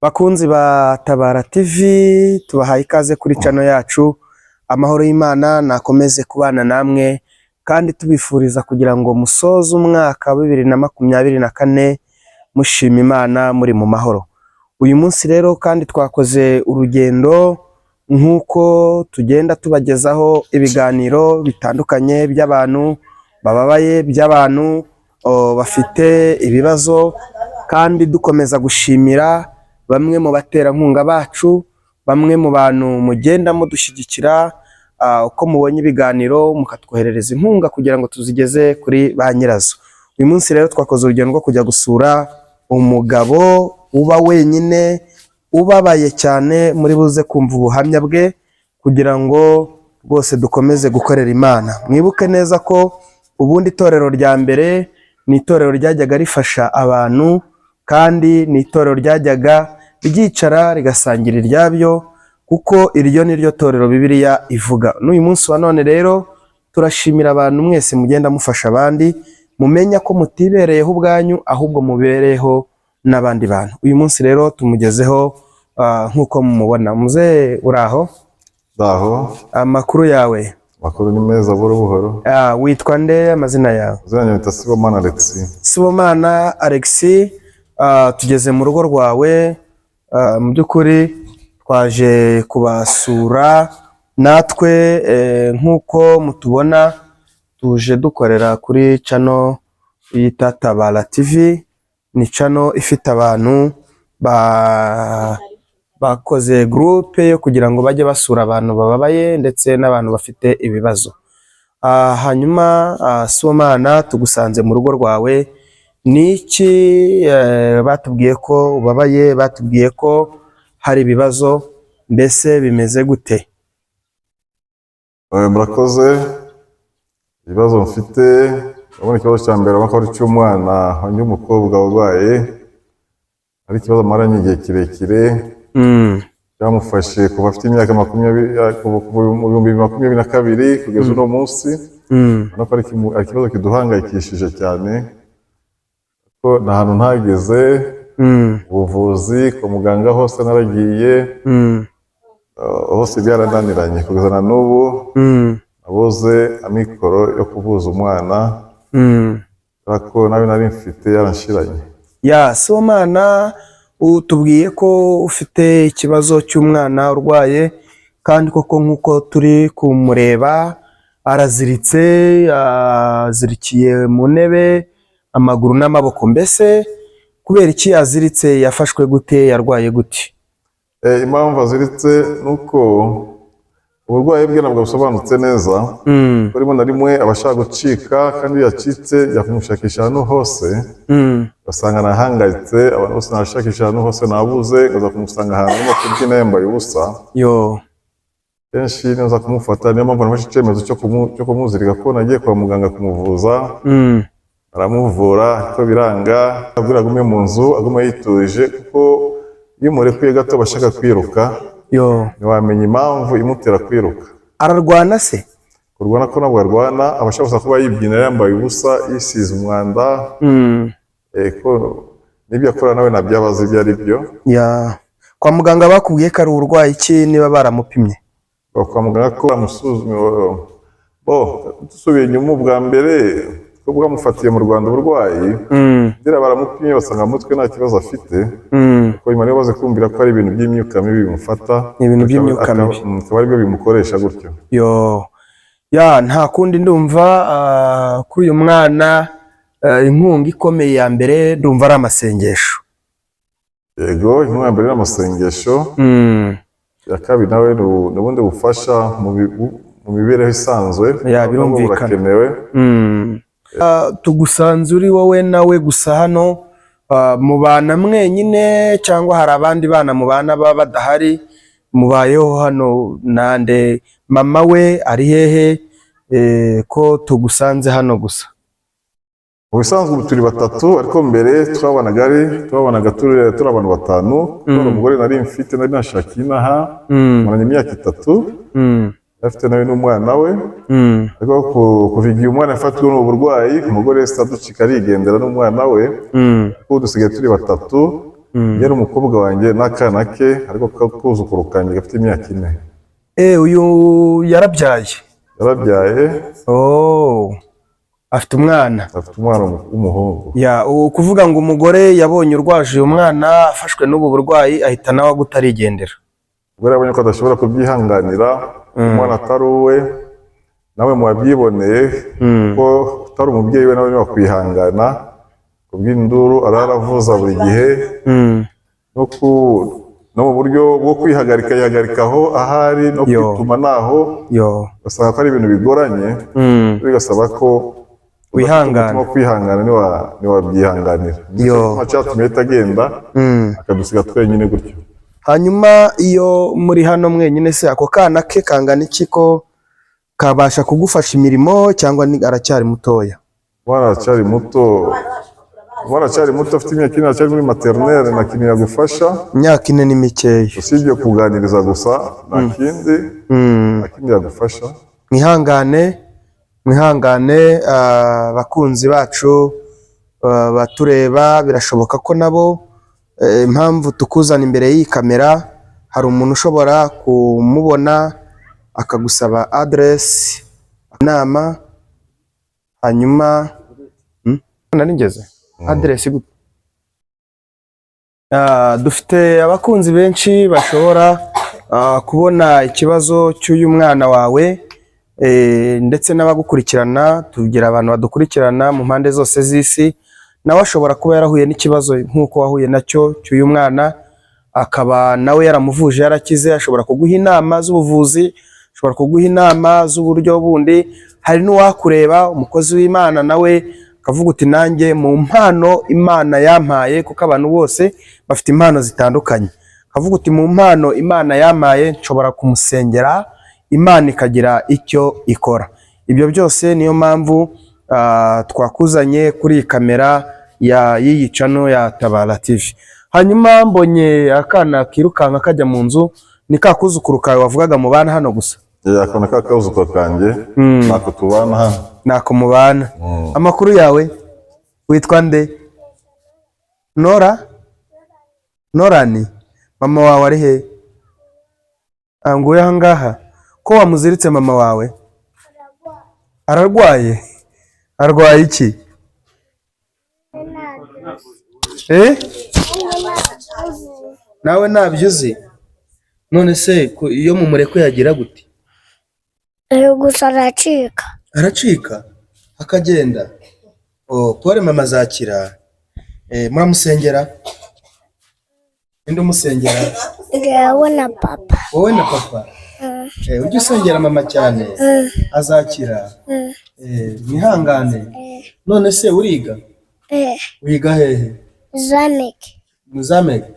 Bakunzi ba Tabara TV, tubahaye ikaze kuri channel yacu. Amahoro y'Imana nakomeze kubana namwe, kandi tubifuriza kugira ngo musoze umwaka wa 2024 mushima Imana, muri mu mahoro. Uyu munsi rero kandi twakoze urugendo nk'uko tugenda tubagezaho ibiganiro bitandukanye by'abantu bababaye, by'abantu bafite ibibazo, kandi dukomeza gushimira bamwe mu baterankunga bacu, bamwe mu bantu mugenda mudushyigikira, uko mubonye ibiganiro mukatwoherereza inkunga kugira ngo tuzigeze kuri ba nyirazo. Uyu munsi rero twakoze urugendo rwo kujya gusura umugabo uba wenyine, ubabaye cyane. Muri buze kumva ubuhamya bwe kugira ngo rwose dukomeze gukorera Imana. Mwibuke neza ko ubundi itorero rya mbere ni itorero ryajyaga rifasha abantu, kandi ni itorero ryajyaga ryicara rigasangira iryabyo, kuko iryo ni ryo torero Bibiliya ivuga. N'uyu munsi wa none rero turashimira abantu mwese mugenda mufasha abandi, mumenya ko mutibereyeho ubwanyu, ahubwo mubereyeho n'abandi bantu. Uyu munsi rero tumugezeho nk'uko mumubona. Muzehe, uraho? Ndaho. Amakuru yawe? Amakuru ni meza, buhoro buhoro. Witwa nde, amazina yawe? Amazina yanjye bita Sibomana Alexis. Sibomana Alexis, tugeze mu rugo rwawe. Mu by'ukuri twaje kubasura natwe, nk'uko mutubona tuje dukorera kuri channel yita Tabara TV. Ni channel ifite abantu bakoze groupe yo kugira ngo bajye basura abantu bababaye ndetse n'abantu bafite ibibazo. Hanyuma Sibomana, tugusanze mu rugo rwawe. Ni iki batubwiye ko ubabaye, batubwiye ko hari ibibazo, mbese bimeze gute? Murakoze. Ibibazo mfite, urabona ikibazo cya mbere urabona ko ari icy'umwana wanjye w'umukobwa urwaye, ari ikibazo amaranye igihe kirekire. Byamufashe kuva afite imyaka 20, kuva mu 2022 kugeza uno munsi. Urabona ko ari ikibazo kiduhangayikishije cyane, ko nta hantu ntageze, ubuvuzi kwa muganga hose naragiye, hose byarananiranye kugeza na n'ubu. Nabuze amikoro yo kuvuza umwana, kubera ko nawe nari mfite yaranshiranye. Ya, Sibomana, utubwiye ko ufite ikibazo cy'umwana urwaye, kandi koko nk'uko turi kumureba araziritse, azirikiye mu ntebe amaguru n'amaboko. Mbese kubera iki aziritse? Yafashwe gute? Yarwaye gute? Impamvu aziritse ni uko uburwayi bwe ntabwo busobanutse neza. Ko rimwe na rimwe aba ashaka gucika, kandi iyo yacitse jya kumushakisha ahantu hose, ugasanga nahangayitse. Abantu bose nashakisha ahantu hose nabuze, ngaza kumusanga ahantu arimo kubyina yambaye ubusa. Yo! Kenshi niyo kumufata, niyo mpamvu nafashe icyemezo cyo kumuzirika, ko nagiye kwa muganga kumuvuza, aramuvura ariko biranga, abwira agume mu nzu, agume yituje, kuko iyo umurekuye gato aba ashaka kwiruka. Yo! Ntiwamenya impamvu imutera kwiruka. Ararwana se? Kurwana ko ntabwo arwana, aba ashaka gusa kuba yibyina yambaye ubusa, yisize umwanda. Ko n'ibyo akora nawe ntabyo aba azi ibyo ari byo. Ya, kwa muganga bakubwiye ko ari uburwayi ki, niba baramupimye? Kwa muganga ko bamusuzumye, bo dusubiye inyuma, ubwa mbere ko bwamufatiye mu Rwanda uburwayi, ndera baramupimye basanga mu mutwe nta kibazo afite. Kuko nyuma nibo baze kumvira ko ari ibintu by'imyuka mibi bimufata. Ni ibintu by'imyuka mibi. Akaba aribyo bimukoresha gutyo. Yo, ya, nta kundi, ndumva kuri uyu mwana inkunga ikomeye ya mbere ndumva ari amasengesho. Yego, inkunga ya mbere ni amasengesho. Iya kabiri nawe ni ubundi bufasha mu mibereho isanzwe. Ya, nabwo birumvikana. Burakenewe. Tugusanze uri wowe nawe gusa hano. Mubana mwenyine cyangwa hari abandi bana mubana baba badahari? Mubayeho hano nande? Mama we ari hehe, ko tugusanze hano gusa? Mu bisanzwe ubu turi batatu, ariko mbere twabanaga turi abantu batanu, kuko hari umugore nari mfite, nari nashakiye inaha, maranye imyaka 3. Afite nawe n'umwana we. Ariko kuva igihe umwana yafatiwe n'ubu burwayi, umugore yahise aducika arigendera n'umwana we. Kuko ubu dusigaye turi batatu. Yari umukobwa wanjye n'akana ke, ariko kuzukuru kanjye gafite imyaka 4. Uyu yarabyaye? Yarabyaye. Oh, afite umwana? Afite umwana w'umuhungu. Ya, ukuvuga ngo umugore yabonye urwaje uyu mwana afashwe n'ubu burwayi, ahita nawe aguta arigendera. Ubwo yabonye ko adashobora kubyihanganira, umwana atari uwe, nawe muwabyiboneye ko utari umubyeyi we, nawe ntiwakwihangana kubw'induru araravuza buri gihe, no mu buryo bwo kwihagarika yihagarika aho ahari, no kwituma naho, ugasanga ko ari ibintu bigoranye, bigasaba ko wihangana. Umutima wo kwihangana ntiwabyihanganira. Nicyo cyatumye ahita agenda, akadusiga twenyine gutyo. Hanyuma iyo muri hano mwenyine se, ako kana ke kangana iki, ko kabasha kugufasha imirimo cyangwa ni aracyari mutoya? Umwana aracyari muto, umwana aracyari muto, afite imyaka 4, aracyari muri maternelle, nta kintu yagufasha. Imyaka 4 ni mikeya. Usibye kuganiriza gusa, nta kindi, nta kindi yagufasha. Mwihangane, mwihangane, abakunzi bacu batureba, birashoboka ko nabo impamvu tukuzana imbere y'iyi kamera, hari umuntu ushobora kumubona akagusaba aderesi, inama, hanyuma nari ngeze aderesi gute? Dufite abakunzi benshi bashobora kubona ikibazo cy'uyu mwana wawe, ndetse n'abagukurikirana. Tugira abantu badukurikirana mu mpande zose z'isi, nawe ashobora kuba yarahuye n'ikibazo nk'uko wahuye nacyo cy'uyu mwana, akaba nawe yaramuvuje yarakize. Ashobora kuguha inama z'ubuvuzi, ashobora kuguha inama z'uburyo bundi. Hari n'uwakureba umukozi w'Imana, nawe akavuga uti nanjye mu mpano Imana yampaye, kuko abantu bose bafite impano zitandukanye, akavuga uti mu mpano Imana yampaye nshobora kumusengera, Imana ikagira icyo ikora. Ibyo byose niyo mpamvu twakuzanye kuri iyi kamera ya y'iyi channel ya Tabara TV. Hanyuma mbonye akana kirukanka kajya mu nzu, ni ka kuzukuru kawe wavugaga mubana hano gusa? Akana ka kuzukuru kanjye, ntako tubana hano. Ntako mubana. Amakuru yawe, witwa nde? Nora? Norani? Mama wawe ari he? Nguyu aha ngaha. Ko wamuziritse mama wawe? Ararwaye? Arwaye iki? Nawe ntabyo uzi? None se iyo mumureko yagira gute? Gusa aracika. Aracika akagenda. Oh, pole mama azakira. Muramusengera? Ninde umusengera? Njyewe na papa. Wowe na papa? Ujye usengera mama cyane, azakira. Mwihangane. None se uriga? Wiga hehe? Zamiki. Muzameki?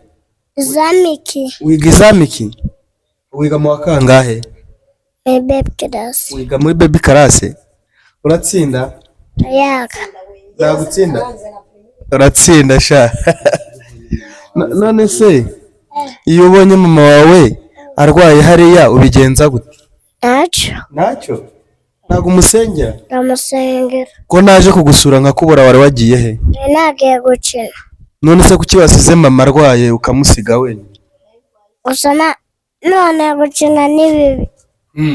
Zamiki. Wiga izamiki? Wiga mu wa kangahe? Muri baby class. Wiga muri baby class? Uratsinda? Yaga. Nagutsinda? Uratsinda sha. None se iyo ubonye mama wawe arwaye hariya ubigenza gute? Ntacyo. Ntacyo? Ntabwo umusengera? Ndamusengera. Ko naje kugusura nkakubura, wari wagiye he? Nagiye gukina. None se kuki wasize mama arwaye ukamusiga wenyine? Gusa none gukina ni bibi.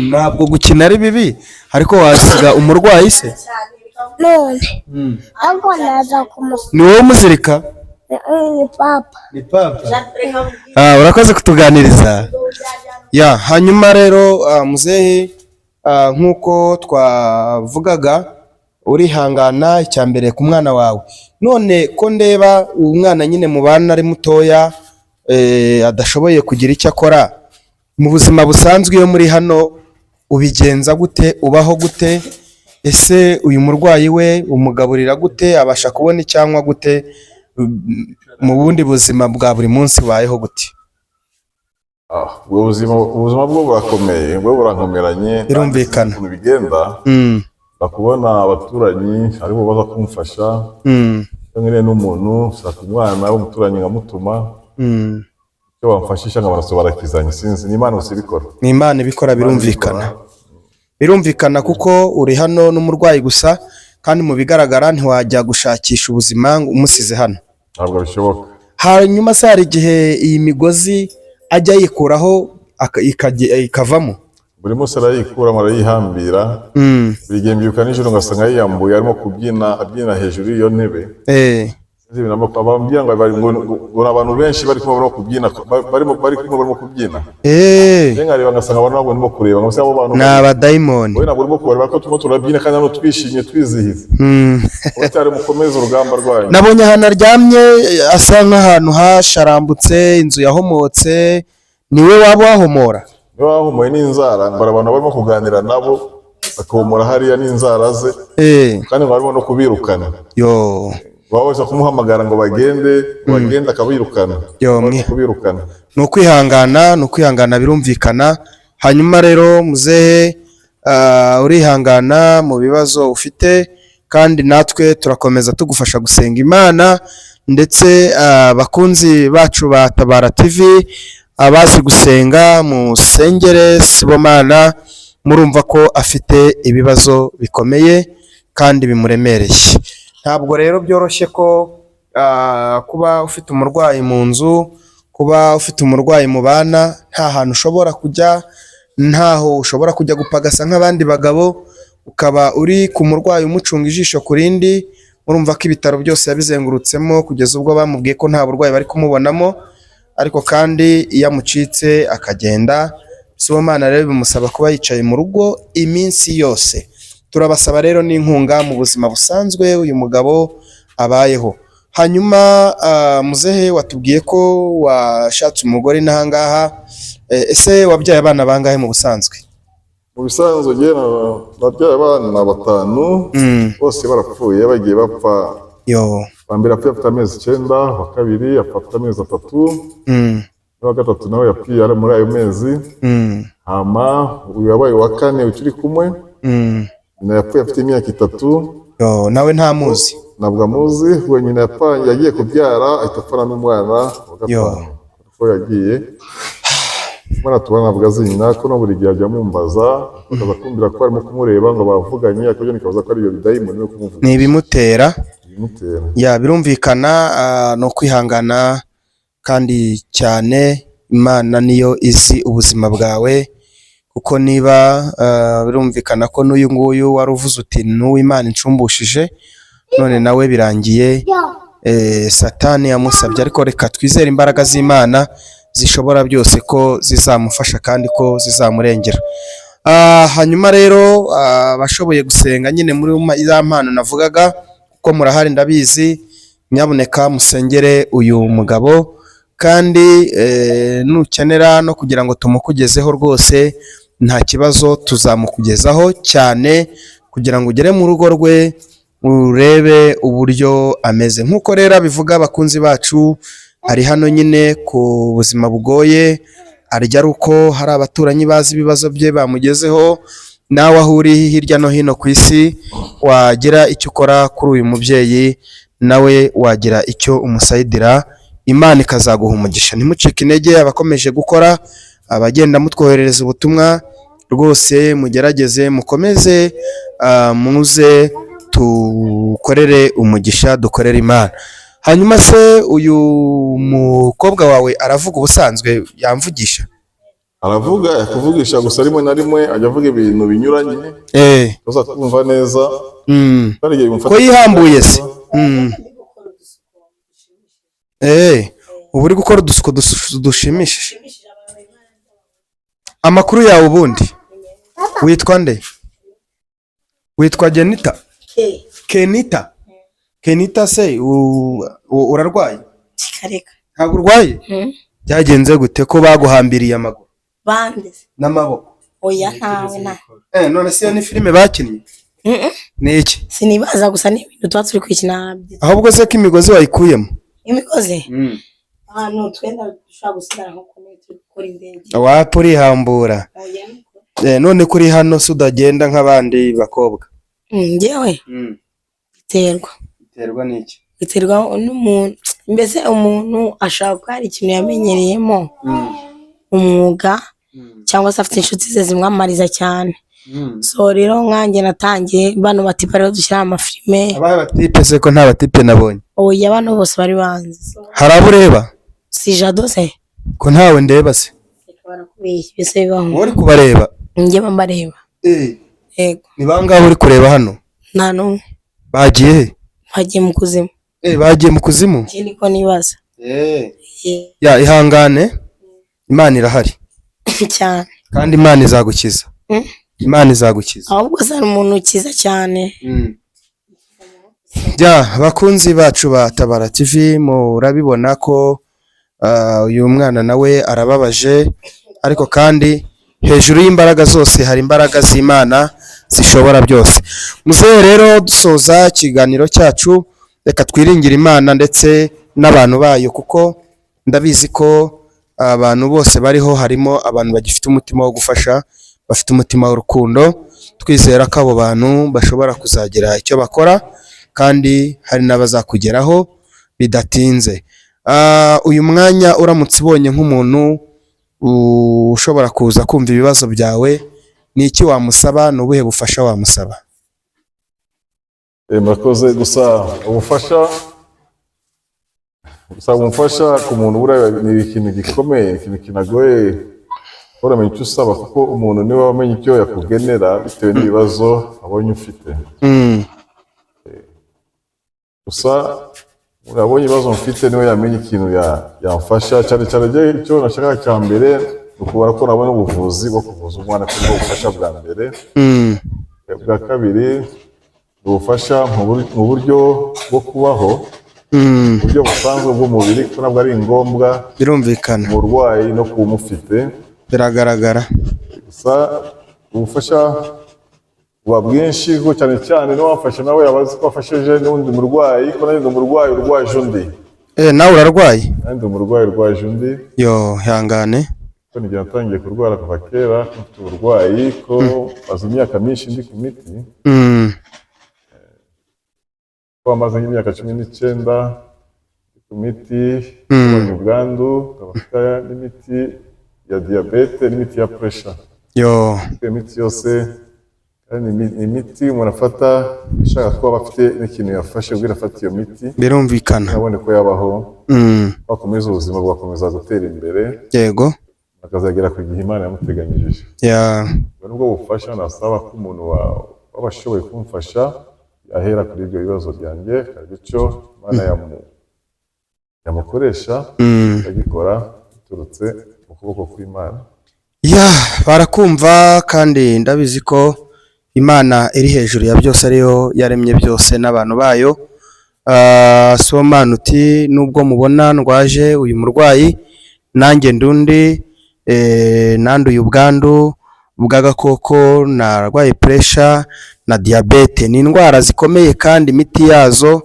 Ntabwo gukina ari bibi, ariko wasiga umurwayi se? None ariko naza kumusiga. Ni wowe umuzirika? Ni papa. Ni papa. Urakoze kutuganiriza. Ya, hanyuma rero muzehe, nk'uko twavugaga, urihangana icya mbere ku mwana wawe. None ko ndeba uwo mwana nyine mubana ari mutoya, adashoboye kugira icyo akora mu buzima busanzwe, iyo muri hano ubigenza gute? Ubaho gute? Ese uyu murwayi we umugaburira gute? Abasha kubona icyanywa gute? Mu bundi buzima bwa buri munsi ubayeho gute? Ubuzima bwo burakomeye, bwo burankomeranye. Birumvikana. Ukuntu bigenda, ndakubona abaturanyi aribo baza kumfasha. Iyo nkeneye n'umuntu, nshaka umwana w'umuturanyi nkamutuma, icyo bamfashisha nkabona barakizanye. Sinzi, ni Imana gusa ibikora. Ni Imana ibikora, birumvikana. Birumvikana kuko uri hano n'umurwayi gusa, kandi mu bigaragara ntiwajya gushakisha ubuzima umusize hano. Ntabwo bishoboka. Hanyuma se hari igihe iyi migozi ajya ayikuraho ikavamo? Buri munsi arayikuramo, arayihambira. Buri gihe mbyuka nijoro ngasanga yiyambuye, arimo kubyina, abyina hejuru y'iyo ntebe. Sinzi ibintu bambwira ngo ngo ni abantu benshi bari kumwe barimo kubyina, bari kumwe barimo kubyina. Njye nkareba ngasanga abantu ntabwo ndimo kureba, ngo se abo bantu Ni abadayimoni. Wowe ntabwo urimo kubareba ko turimo turabyina kandi hano twishimye twizihiza. Uracyari mukomeze urugamba rwanyu. Nabonye ahantu aryamye asa nk'ahantu hasharambutse, inzu yahomotse. Niwe waba wahomora? Niba wahomoye n'inzara, ngo hari abantu barimo kuganira nabo bakahomora hariya n'inzara ze, kandi ngo barimo no kubirukana. Yo. Baba baza kumuhamagara ngo bagende, bagende akabirukana. Yo, Barimo kubirukana. Ni ukwihangana, ni ukwihangana, birumvikana. Hanyuma rero muzehe, urihangana mu bibazo ufite, kandi natwe turakomeza tugufasha gusenga Imana. Ndetse abakunzi bacu ba Tabara TV, abazi gusenga, musengere Sibomana. Murumva ko afite ibibazo bikomeye kandi bimuremereye. Ntabwo rero byoroshye ko kuba ufite umurwayi mu nzu, kuba ufite umurwayi mu bana, nta hantu ushobora kujya, ntaho ushobora kujya gupagasa nk'abandi bagabo, ukaba uri ku murwayi umucunga ijisho ku rindi. Urumva ko ibitaro byose yabizengurutsemo kugeza ubwo bamubwiye ko nta burwayi bari kumubonamo, ariko kandi iyo amucitse akagenda. Sibomana rero bimusaba kuba yicaye mu rugo iminsi yose. Turabasaba rero n'inkunga mu buzima busanzwe uyu mugabo abayeho. Hanyuma muzehe, watubwiye ko washatse umugore n'ahangaha. Ese wabyaye abana bangahe mu busanzwe? Mu bisanzwe njye nabyaye abana batanu, bose barapfuye, bagiye bapfa. Yo. Uwa mbere yapfuye afite amezi 9, uwa kabiri apfa afite amezi 3, n'uwa gatatu nawe yapfuye ari muri ayo mezi. Hama uyu yabaye uwa kane ukiri kumwe, nyina yapfuye afite imyaka 3. Yo, nawe ntamuzi? Ntabwo amuzi. We nyina yagiye kubyara ahita apfana n'umwana wa Yo. gatanu uko yagiye. Umwana tubona ntabwo azi nyina, ko no buri gihe ajya amumbaza, akaza kumbwira ko arimo kumureba ngo bavuganye, ariko byo nikabaza ko ari iyo bidayimoni yo kumuvuga. Ni ibimutera. Bimutera. Ya, birumvikana. Ni ukwihangana kandi cyane. Imana niyo izi ubuzima bwawe, kuko niba birumvikana ko n'uyu nguyu wari uvuze uti n'uw'Imana incumbushije, none nawe birangiye Satani yamusabye. Ariko reka twizere imbaraga z'Imana zishobora byose ko zizamufasha kandi ko zizamurengera. Hanyuma rero abashoboye gusenga nyine muri ya mpano navugaga, kuko murahari ndabizi, nyabuneka musengere uyu mugabo. Kandi nukenera no kugira ngo tumukugezeho rwose nta kibazo, tuzamukugezaho cyane kugira ngo ugere mu rugo rwe urebe uburyo ameze. Nk'uko rero abivuga, abakunzi bacu, ari hano nyine ku buzima bugoye, arya ari uko hari abaturanyi bazi ibibazo bye bamugezeho. Nawe aho uri hirya no hino ku isi wagira icyo ukora kuri uyu mubyeyi, nawe wagira icyo umusayidira, Imana ikazaguha umugisha. Ntimucike intege abakomeje gukora, abagenda mutwoherereza ubutumwa, rwose mugerageze mukomeze, muze tukorere umugisha, dukorere Imana. Hanyuma se uyu mukobwa wawe aravuga ubusanzwe? Yamvugisha? Aravuga, yakuvugisha gusa rimwe na rimwe ajya avuga ibintu binyuranye, uza kumva neza. Kandi igihe bimufata. Ko yihambuye se? Ubu uri gukora udusuko dushimishije. Amakuru yawe ubundi witwa nde? Witwa Genita? Kenita. Kenita se urarwaye? Kareka. Ntabwo urwaye? Byagenze gute ko baguhambiriye amaguru Bande? n'amaboko? Oya, ntawe na. None se iyo ni filime bakinnye? Ni iki? Sinibaza, gusa ni ibintu tuba turi kwikina. Ahubwo se ko imigozi wayikuyemo? Imigozi ahantu twenda dushobora gusigara nko ku ntebe turi gukora indege. Wapa urihambura. Oya. None kuri hano se udagenda nk'abandi bakobwa? Njyewe biterwa. Biterwa n'iki? Biterwa n'umuntu. Mbese umuntu ashobora kuba hari ikintu yamenyereyemo umwuga, cyangwa se afite inshuti ze zimwamamariza cyane. So rero nkanjye natangiye bano batipe rero dushyiraho amafilime. Abahe batipe se ko nta batipe nabonye? Oya, bano bose bari banzi. So, Hari abo ureba? Si Jado se? Ko ntawe ndeba se? Reka, barakubeshya, ibese bibaho. Wowe uri kubareba? Njye mbareba. Yego. Ni bangahe uri kureba hano? Nta n'umwe. Bagiye he? Bagiye mu kuzimu. Bagiye mu kuzimu. Njye niko nibaza. Ya, ihangane, Imana irahari. Cyane. Kandi Imana izagukiza. Imana izagukiza. Ahubwo se hari umuntu ukiza cyane. Ya, bakunzi bacu ba Tabara TV, murabibona ko uyu mwana nawe arababaje, ariko kandi hejuru y'imbaraga zose hari imbaraga z'Imana zishobora byose. Muzehe, rero dusoza ikiganiro cyacu, reka twiringire Imana ndetse n'abantu bayo, kuko ndabizi ko abantu bose bariho harimo abantu bagifite umutima wo gufasha, bafite umutima w'urukundo. Twizera ko abo bantu bashobora kuzagira icyo bakora, kandi hari n'abazakugeraho bidatinze. Uyu mwanya uramutse ubonye nk'umuntu ushobora kuza kumva ibibazo byawe, ni iki wamusaba? Ni ubuhe bufasha wamusaba? Murakoze. Gusa ubufasha ku muntu buriya ni ikintu gikomeye, ikintu kinagoye uramenya icyo usaba, kuko umuntu niwe wamenya icyo yakugenera bitewe n'ibibazo abonye ufite. Gusa umuntu abonye ibibazo mfite niwe yamenya ikintu yamfasha. Cyane cyane njye icyo nashakaga cya mbere ni ukubona ko nabona ubuvuzi bwo kuvuza umwana, kuko ubufasha bwa mbere. Bwa kabiri ni ubufasha mu buryo bwo kubaho, mu buryo busanzwe bw'umubiri, kuko ntabwo ari ngombwa umurwayi no kuba umufite. Biragaragara. Gusa ubufasha buba bwinshi, kuko cyane cyane n'uwamfasha nawe yaba azi ko afashije n'undi murwayi, ko nanjye ndi umurwayi urwaje undi. Nawe urarwaye? Nanjye ndi umurwayi urwaje undi. Yo, ihangane. Ko n'igihe natangiye kurwara kuva kera, ko mfite uburwayi, ko maze imyaka myinshi ndi ku miti, ko maze nk'imyaka 19 ndi ku miti igabanya ubwandu, nkaba mfite n'imiti ya diyabete n'imiti ya pressure. Yo. Iyo miti yose kandi ni imiti umuntu afata ishaka kuba afite n'ikintu yafashe ubwo afata iyo miti, abone ko yabaho, wakomeza ubuzima bugakomeza gutera imbere, akazagera ku gihe Imana yamuteganyirije. Ubwo nibwo bufasha nasaba ko umuntu waba ashoboye kumfasha yahera kuri ibyo bibazo byanjye, akagira icyo Imana yamukoresha, akagikora biturutse mu kuboko kw'Imana. Ya, barakumva, kandi ndabizi ko Imana iri hejuru ya byose, ariyo yaremye byose n'abantu bayo. Sibomana uti nubwo mubona ndwaje uyu murwayi, nanjye ndundi nanduye ubwandu bw'agakoko, narwaye pressure na diyabete, ni indwara zikomeye, kandi imiti yazo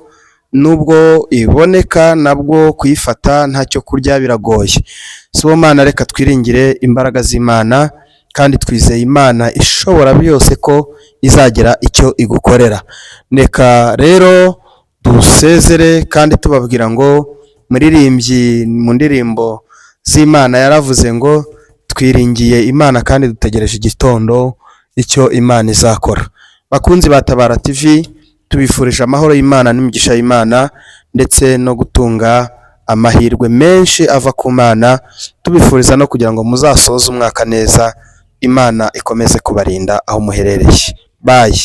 nubwo iboneka nabwo kuyifata ntacyo kurya biragoye. Sibomana, reka twiringire imbaraga z'Imana, kandi twizeye Imana ishobora byose ko izagira icyo igukorera. Reka rero dusezere kandi tubabwira ngo muririmbyi mu ndirimbo z'Imana yaravuze ngo twiringiye Imana kandi dutegereje igitondo icyo Imana izakora. Bakunzi ba Tabara TV, tubifurije amahoro y'Imana n'imigisha y'Imana ndetse no gutunga amahirwe menshi ava ku Mana, tubifuriza no kugira ngo muzasoze umwaka neza. Imana ikomeze kubarinda aho muherereye. Bye.